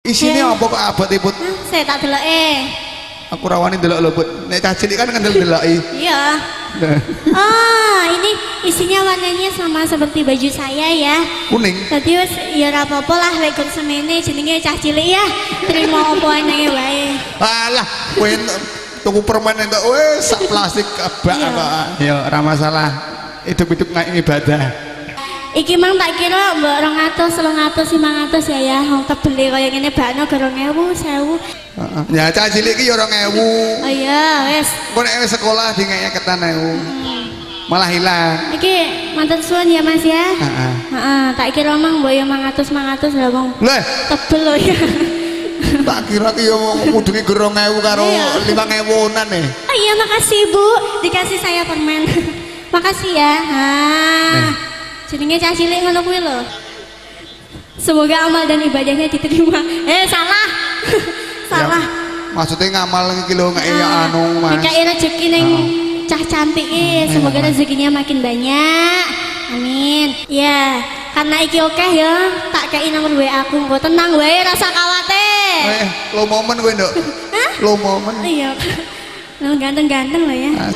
Isine Eh. apa kok abot ibut? Hah, saya tak deloke. Aku ra wani ndelok lho, Put. Nek cah cilik kan kendel ndeloki. Iya. Ah, ini isinya warnanya sama seperti baju saya ya. Kuning. Tadi wis ya ora apa-apa lah lek gur semene jenenge cah cilik ya. Terima apa enenge wae. Alah, kowe tuku permen entuk wis sak plastik kebak kok. Ya ora masalah. Hidup-hidup nggak ibadah. Iki mang tak kira mbok 200, 300, 500 ya ya. Wong tebele kaya ngene bakno 2000, 1000. Heeh. Ya cah cilik iki ya 2000. Oh iya, wis. Engko nek wis sekolah dingeknya ketan 1000. Malah hilang. Iki matur suwun ya Mas ya. Heeh. Heeh, tak kira mang mbok ya 500 500 lah wong. Lah, Tebel lho ya. tak kira ki ya mudungi 2000 karo 5000-an nih. Oh iya, makasih Bu, dikasih saya permen. Makasih ya. Ah. Jenenge cah cilik ngono kuwi lho. Semoga amal dan ibadahnya diterima. Eh, salah. Salah. Ya, maksudnya ngamal iki lho ngek ya anu Mas. Dikai rezeki ning cah cantik iki, semoga rezekinya makin banyak. Amin. Ya, karena iki oke ya, tak kei nomor WA aku engko tenang wae rasa khawatir. Eh, lo momen kowe, Nduk. Hah? Lo momen. Iya. Lo ganteng-ganteng lo ya. Ah.